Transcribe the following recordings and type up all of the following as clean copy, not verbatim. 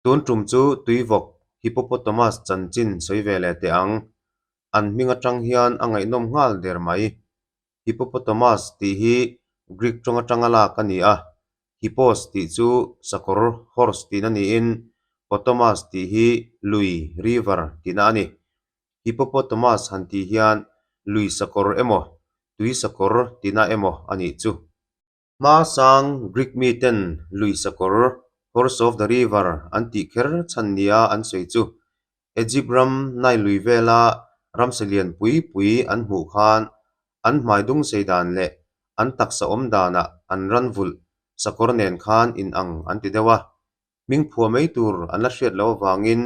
Tun tum chu tuivawk hippopotamus chanchin sawi ve leh teh ang. An hming atang hian a ngaihnawm nghal der mai. Hippopotamus tih hi Greek tawng atanga lak a ni a, hippos tih chu sakawr, horse, tihna niin potamus tih hi lui, river, tihna a ni. Hippopotamus han tih hian lui sakawr emaw, tui sakawr tihna emaw a nih chu. Hmasang Greek miten lui sakawr, horse of the river, an tih kher chhan nia an sawi chu Egypt ram Nile lui vela ramsa lian pui pui an hmuh khan an hmai dung sei dan leh an taksa awm danah an ran vulh sakawr nen khan inang an ti deuh a. Hming phuah mai tur an la hriat loh avangin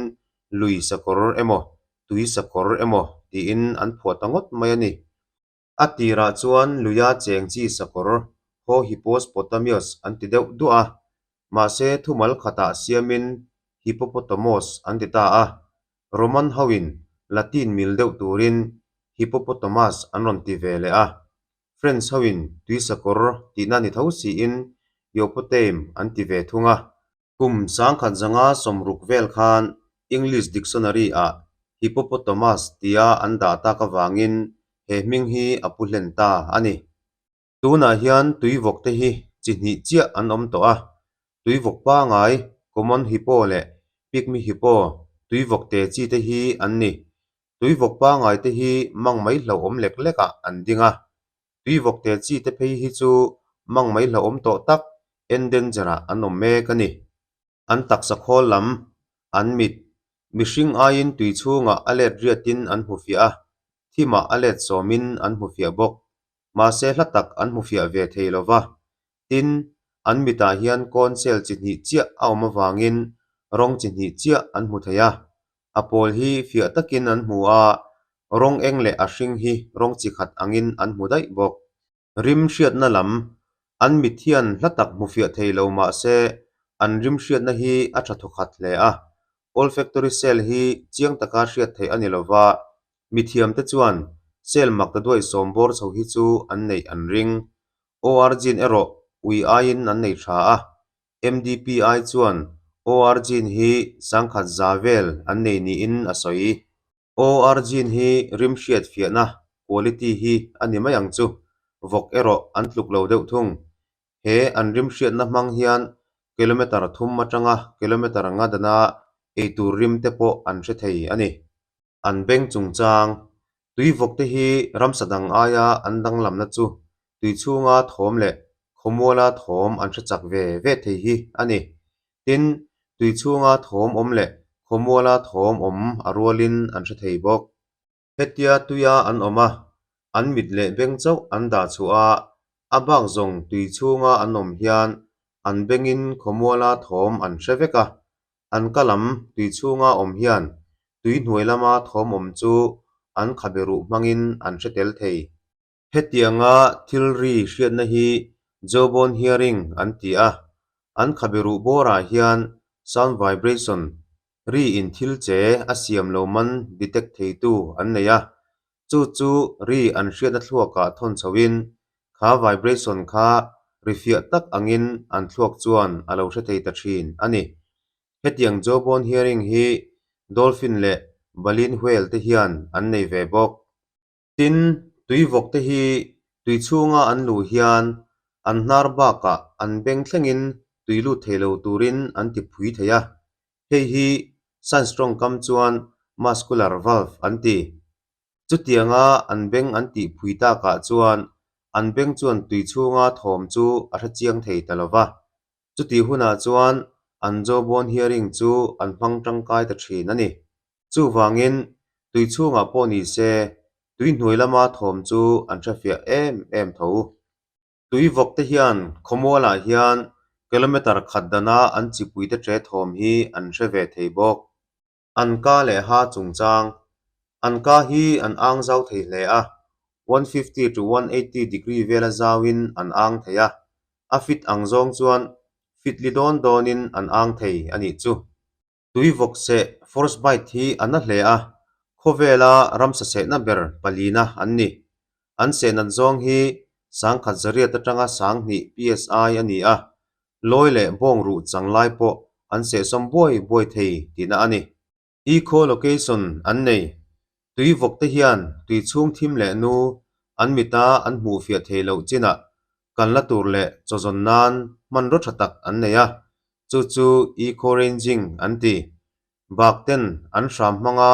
lui sakawr emaw tui sakawr emaw tiin an phuah ta ngawt mai a ni. A tirah chuan luia cheng chi sakawr haw Hippos potamios an ti deuh duah a, mahse thumal khatah siamin Hippopotamos an ti ta a. Roman hoin Latin mil deuh turin Hippopotamus an rawn ti ve leh a. French hoin tui sakawr tihna ni tho siin Hippopotame an ti ve thung a. Kum sangkhat zanga sawmruk vel khan English Dictionary-ah Hippopotamus tia an dah tak avangin he hming hi a pu hlen ta a ni. Tunah hian tuivawk te hi chi hnih chiah an awm tawh a, tuivawk pangai, common hippo leh pygmy hippo, tuivawk te chi te hi an ni. Tuivawk pangai te hi mang mai hlauhawm lek lekah an ding a, Tuivawk te chi te phei hi chu mang mai hlauhawm tawh tak endanger ah an awm mek a ni. An taksa khawl lam, an mit, mihring aiin tui chhungah a let riatin an hmu fiah a, thimah a let sawmin an hmu fiah bawk. Mahse hla tak an hmu fiah ve thei lo va. Tin, an mitah hian kawn cell chi hnih chiah a awm avangin rawng chi hnih chiah an hmu thei a. A pawl hi fiah takin an hmu a, rawng eng leh a hring hi rawng chi khat angin an hmu daih bawk. Rim hriatna lam, An mit hian hla tak hmu fiah thei lo mah se, an rim hriatna hi a tha thawkhat hle a. Olfactory cell hi chiang taka hriat theih a ni lo va, mithiamte chuan cell mak ta duaih sawm bawr chho hi chu an neih an ring. OR gene erawh ui aiin an nei tha a, MDPI chuan OR gene hi sangkhat za vel an nei niin a sawi. OR gene hi rim hriat fiahna, quality, hi a ni mai ang chu, vawk erawh an tluk lo deuh thung. He an rim hriatna hmang hian kilometer thum atanga kilometer nga dana eitur rim te pawh an hre thei a ni. An beng chungchang, tui vawk te hi ramsa dang aia an danglamna chu tui chhunga thawm leh khawmuala thawm an hre chak ve ve thei hi a ni. Tin, tui chhunga thawm awm leh khawmuala thawm awm a rualin an hre thei bawk. Hetia tuia an awm a, an mit leh beng chauh an dah chhuah a, a bak zawng tui chhunga an awm hian an bengin khawmuala thawm an hre vek a, an ka lam tui chhunga awm hian tui hnuai lama thawm awm chu an khabe ruh hmangin an hre tel thei. Hetianga thil ri hriatna hi jawbone hearing an ti a, an khabe ruh bawrah hian sound vibration, ri in thil che a siam lo man detect theitu an nei a, chu chu ri an hriatna thluakah thawn chhoin kha vibration kha ri fiah tak angin an thluak chuan a lo hre thei ta thin a ni. Hetiang jawbone hearing hi dolphin leh baleen whale te hian an nei ve bawk. Tin, tuivawk te hi tui chhunga an luh hian an hnar bakah an beng thlengin tui lut thei lo turin an ti phui thei a, hei hi science tawngkam chuan muscular valve an ti. Chutianga an beng an tih phui takah chuan an beng chuan tui chhunga thawm chu a hre chiang thei ta lo va, chutih hunah chuan an jawbone hearing chu an hmang tangkai ta thin a ni. Chuvangin, tui chhungah pawh ni se, tui hnuai lama thawm chu an hrefiah em em tho. Tui vawk te hian khawmualah hian kilometer khat dana an chipuite ṭe thawm hi an hre ve thei bawk. An ka leh ha chungchang, An ka hi an ang zau thei hle a, 150 to 180 degree vela zauin an ang thei a, a fit ang zawng chuan fit li dawn dawnin an ang thei a nih chu. Tui vawk seh force bite hi a na hle a, khawvela ramsa sehna ber palina an ni. An seh nat zawng hi sangkhat zariat atanga sanghnih psi a ni a, lawi leh bawng ruh chang lai pawh an sehsawm buai buai thei tihna a ni. Echolocation an nei. Tui vawk te hian tui chhung thim leh nu an mita an hmuh fiah thei loh chinah kan la tur leh chawzawn nan hmanraw tha tak an nei a, chu chu eco-ranging an ti. Bak ten an hram hmanga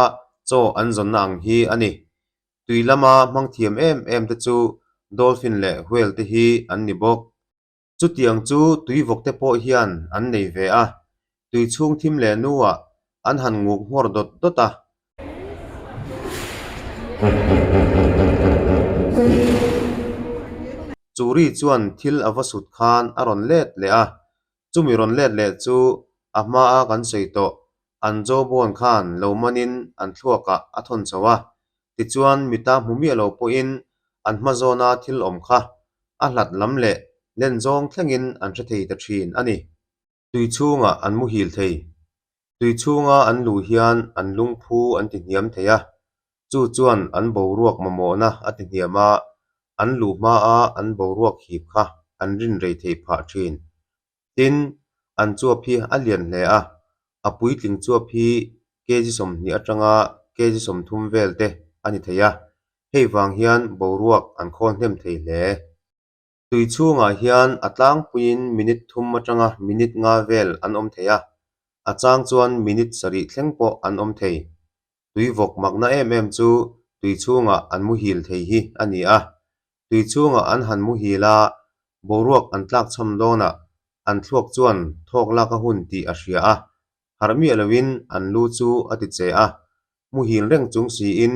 chaw an zawnna ang hi a ni. Tui lama hmang thiam em em te chu dolphin leh whale te hi an ni bawk. Chutiang chu tui vawk te pawh hian an nei ve a, tui chhung thim leh nuah an han nguk nghawr dawt dawt a. Churi chuan thil a va sut khan a rawn let leh a, chumi rawn let leh chu a hmaa kan sawi tawh an jawbone khan lo manin an thluakah a thawn chho a, tichuan mita hmu miah lo pawhin an hma zawna thil awm kha a hlat lam leh len zawng thlengin an hre thei ta thin a ni. Tui chhungah an muhil thei. Tui chhunga an luh hian an lungphu an ti hniam thei a, chu chuan an boruak mamawhna a ti hniam a, an luh hmaa an boruak hip kha an rin rei theih phah thin. Tin, an chuap hi a lian hle a, a puitling chuap hi kg 20 atanga kg 30 vel te a ni thei a, hei vang hian boruak an khawl hnem thei hle. Tui chhungah hian a tlangpuiin minute thum atanga minute nga vel an awm thei a, a chang chuan minute sarih thleng pawh an awm thei. Tui vawk makna em em chu tui chhungah an muhil thei hi a ni a, tui chhungah an han muhil a, boruak an tlak chham dawnah an thluak chuan thawk lak a hun tih a hria a, harh miah loin an lu chu a ti che a, muhil reng chung siin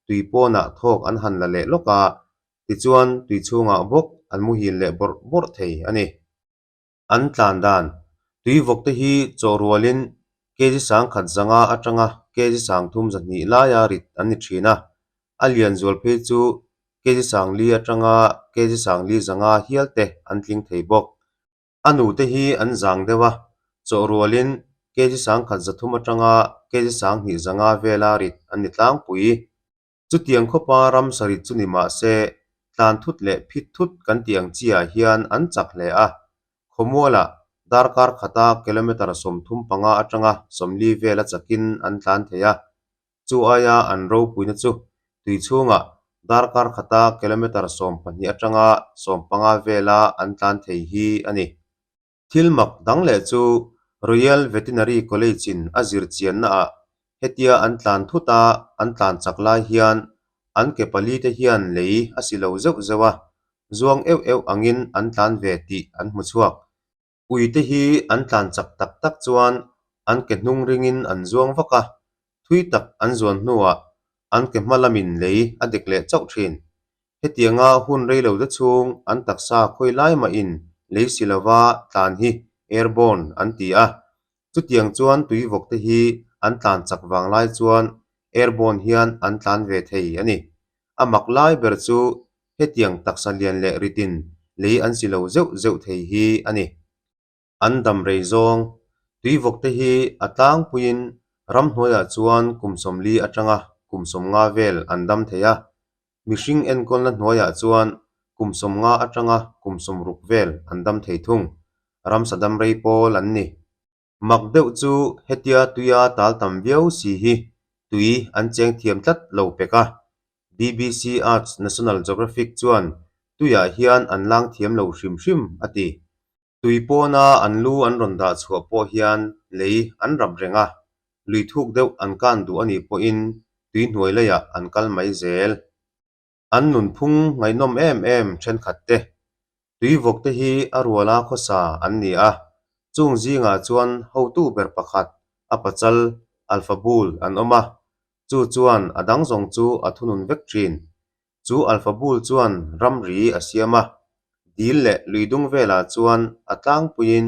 tui pawnah thawk an han la leh lawk a, tichuan tui chhungah bawk an muhil leh bawrh bawrh thei a ni. An tlan dan, tui vawk te hi chaw rualin kg 1000 zanga atanga kg 30 zahnih laia rit an ni thin a, a lian zual phei chu kg 4 atanga kg 4 zanga hial te an tling thei bawk. A nute hi an zang deuh a, chaw rualin kg 1000 zathum atanga kg 20 zanga vela rit an ni tlangpui. Chutiang khawpa ram sarih chu ni mah se, tlan thut leh phit thut kan tih ang chiah hian an chak hle a. Khawmualah darkar khata kilometre 35 atanga 40 vela chakin an tlan thei a. Chu aia an ropuina chu tui chhungah darkar khata kilometre 12 atanga 15 vela an tlan thei hi a ni. Thil mak dang leh chu Royal Veterinary College-in a zir chiannaah hetia an tlan thut a, an tlan chak lai hian an ke pali te hian lei a si lo zeuh zeuh a, zuang euh euh angin an tlan ve tih an hmu chhuak. Ui te hi an tlan chak tak tak chuan an ke hnung ringin an zuang vak a, thui tak an zuan hnuah an ke hma lamin lei a dek leh chauh thin. Hetianga hun rei lo te chhung an taksa khawi lai mahin lei si lova tlan hi airborne an ti a. Chutiang chuan tui vawk te hi an tlan chak vang lai chuan airborne hian an tlan ve thei a ni. A mak lai ber chu hetiang taksa lian leh ritin lei an si lo zeuh zeuh thei hi a ni. An dam rei zawng. Tui vawk te hi a tlangpuiin ramhnuaiah chuan kum 40 atanga kum 50 vel an dam thei a. Mihring enkawlna hnuaiah chuan kum 50 atanga kum 60 vel an dam thei thung. Ramsa dam rei pawl an ni. Mak deuh chu hetia tuia tal tam viau si hi tui an cheng thiam tlat lo pek a. BBC Earth National Geographic chuan tuiah hian an lang thiam lo hrim hrim a ti. Tui pawna an lu an rawn dah chhuah pawh hian lei an rap reng a, lui thuk deuh an kan duh a nih pawhin tui hnuai leiah an kal mai zel. An nunphung ngaihnawm em em thenkhat te, tui vawk te hi a ruala khawsa an ni a, chung zingah chuan hotu ber pakhat a pachal Alpha Bull an awm a, chu chuan a dang zawng chu a thunun vek thin. Chu Alpha Bull chuan ramri a siam a, dil leh lui dung velah chuan a tlangpuiin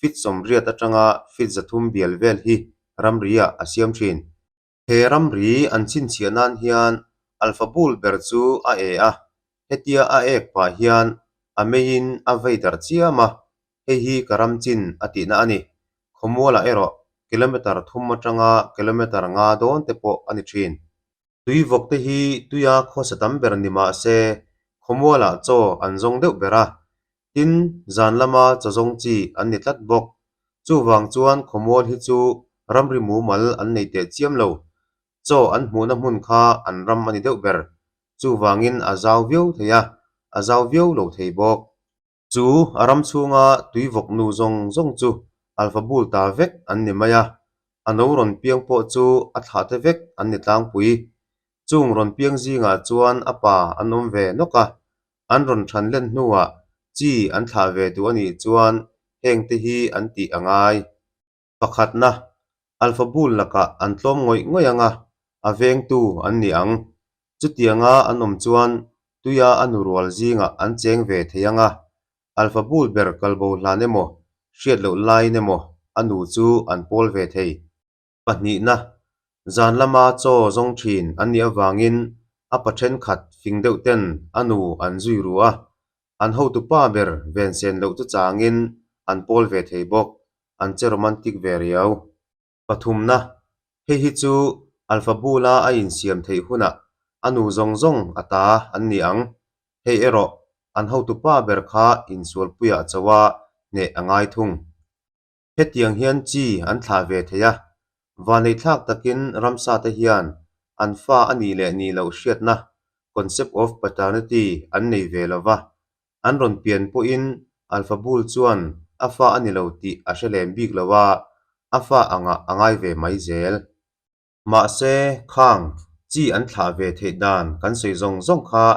feet 80 atanga feet 300 bial vel hi ramri-ah a siam thin. He ramri an chhinchhiah nan hian Alpha Bull ber chu a e a, hetia a ek pah hian a meiin a vei darh chiam a, hei hi ka ram chin a tihna a ni. Khawmualah erawh kilometre thum atanga kilometre nga dawn te pawh a ni thin. Tui vawk te hi tuia khawsa tam ber ni mah se khawmualah chaw an zawng deuh ber a, tin zan lama chaw zawng chi an ni tlat bawk. Chuvang chuan khawmual hi chu ramri mumal an nei teh chiam lo. Chaw an hmuhna hmun kha an ram a ni deuh ber. Chuvangin a zau viau thei a, a zau viau lo thei bawk. Chu a ram chhunga tuivawk nu zawng zawng chu alpha bul ta vek an ni mai a, a no rawn piang pawh chu a thlah te vek an ni tlangpui. Chung rawn piang zingah chuan a pa an awm ve nawk a, an rawn than len hnuah chi an thlah ve duh a nih chuan heng te hi an tih a ngai. Pakhatna, Alpha Bull lakah an tlawm ngawih ngawih ang a, a vengtu an ni ang. Chutianga an awm chuan tuia a nu rual zingah an cheng ve thei ang a, Alpha Bull ber kalbo hlan emaw, hriat loh laiin emaw a nu chu an pawl ve thei. Pahnihna, zan lama chaw zawng thin an nih avangin a pa thenkhat fing deuh ten a nu an zui ru a, an hotu pa ber vensen loh chu changin an pawl ve thei bawk, an che romantic ve riau. Pathumna, hei hi chu Alpha Bull-a a insiam theih hunah a nu zawng zawng a ta an ni ang. Hei erawh an hotu pa ber kha insualpuiah chauha hneh a ngai thung. Hetiang hian chi an thlah ve thei a, vaneihthlak takin ramsa te hian an fa a nih leh nih loh hriatna, concept of paternity, an nei ve lo va, an rawn pian pawhin Alpha Bull chuan a fa a ni lo tih a hre lem bik lo a, a fa angah a ngai ve mai zel. Mahse, khang chi an thlah ve theih dan kan sawi zawng zawng kha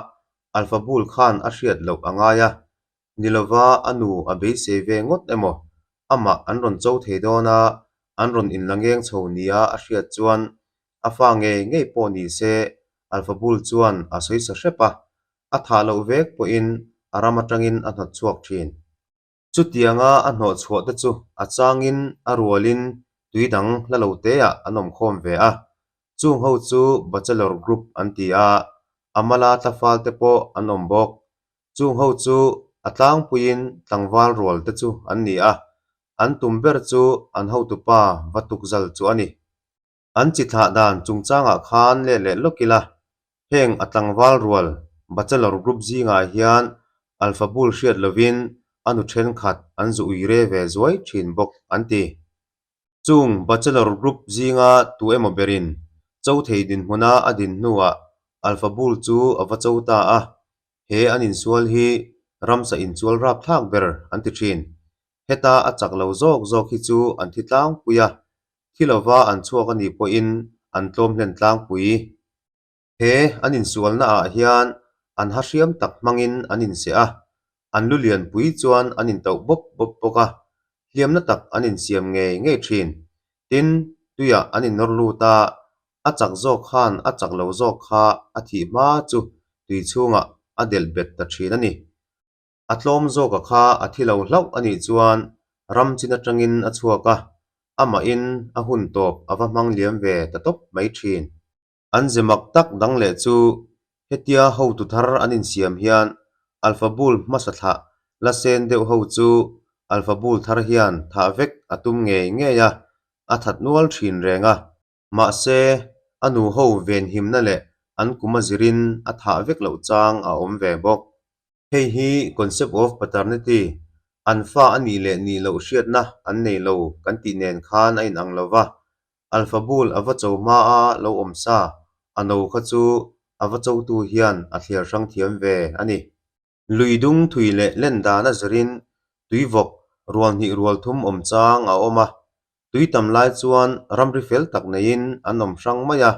Alpha Bull khan a hriat loh a ngai a, ni lova a nu a beisei ve ngawt emaw, amah an rawn cho thei dawn a, an rawn inla ngeng chho nia a hriat chuan a fa ngei ngei pawh ni se Alpha Bull chuan a sawi sa hrep a, a thah loh vek pawhin a ram atangin a hnawt chhuak thin. Chutianga a hnawh chhuah te chu a changin a rualin tui dang hla lo teah an awm khawm ve a, chung ho chu Bachelor Group an ti a, a mala tlafal te pawh an awm bawk. Chung ho chu a tlangpuiin tlangval rual te chu an ni a, an tum ber chu an hotupa va tukzal chu a ni. An chi thlah dan chungchangah khan let leh lawk ila, heng a tlangval rual Bachelor Group zingah hian Alpha Bull hriat lovin a nu thenkhat an zu ui re ve zuai thin bawk an ti. Chung Bachelor Group zinga tu emaw berin cho thei dinhmuna a din hnuah Alpha Bull chu a va cho ta a, he an insual hi ramsa inchual rapthlak ber an ti thin. Heta a chak lo zawk zawk hi chu an thi tlangpui a, Thi lova an chhuak a nih pawhin an tlawm hlen tlangpui. He an insualna ah hian an ha hriam tak hmangin an inseh a, an lu lianpui chuan an intauh bawp bawp bawk a, hliamna tak an insiam ngei ngei thin. Tin, tuiah an innawr lut a, a chak zawk khan a chak lo zawk kha a thih hma chu tui chhungah a delh bet ta thin a ni. A tlawm zawka kha a thi lo hlauh a nih chuan ram chin atangin a chhuak a, amahin a hun tawp a va hmang liam ve ta tawp mai thin. An ze mak tak dang leh chu hetia hotu thar an insiam hian Alpha Bull hmasa thlah la sen deuh ho chu Alpha Bull thar hian thah vek a tum ngei ngei a, a that nual thin reng a. Mahse, a nu ho venhimna leh an kum a zirin a thah vek loh chang a awm ve bawk. Hei hi concept of paternity, an fa a nih leh nih loh hriatna an nei lo kan tih nen khan a inang lo va, Alpha Bull a va cho hma a lo awm sa, a no kha chu a va chotu hian a thliar hrang thiam ve a ni. Lui dung thui leh len dan a zirin tuivawk rual hnih rual thum awm chang a awm a, tui tam lai chuan ramri fel tak neiin an awm hrang mai a,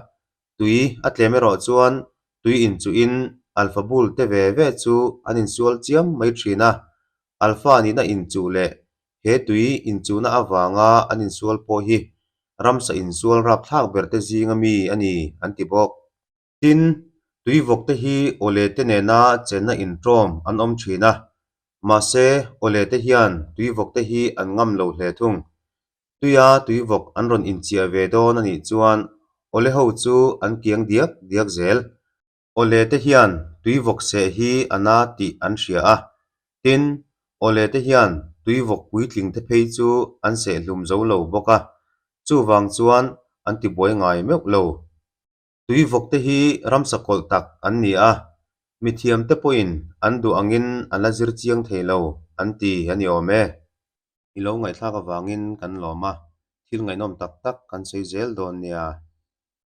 tui a tlem erawh chuan tui inchuhin alpha bull te ve ve chu an insual chiam mai thin a, alpha nihna inchuh leh he tui inchuhna avanga an insual pawh hi ramsa insual rapthlak ber te zinga mi a ni an ti bawk. Tin, tuivawk te hi awle te nena chenna inṭawm an awm ṭhin a, mahse awle te hian tuivawk te hi an ngam lo hle thung. Tuia tuivawk an rawn inchiah ve dawn a nih chuan awle ho chu an kiang diak diak zel. Awle te hian tuivawk seh hi a na tih an hria a, tin, awle te hian tuivawk puitling te phei chu an seh hlum zo lo bawk a, chuvang chuan an tibuai ngai meuh lo. Tuivawk te hi ramsa kawlh tak an ni a, mithiam te pawhin an duh angin an la zir chiang thei lo an ti a ni awm e. I lo ngaihthlak avangin kan lawm a, thil ngaihnawm tak tak kan sawi zel dawn nia.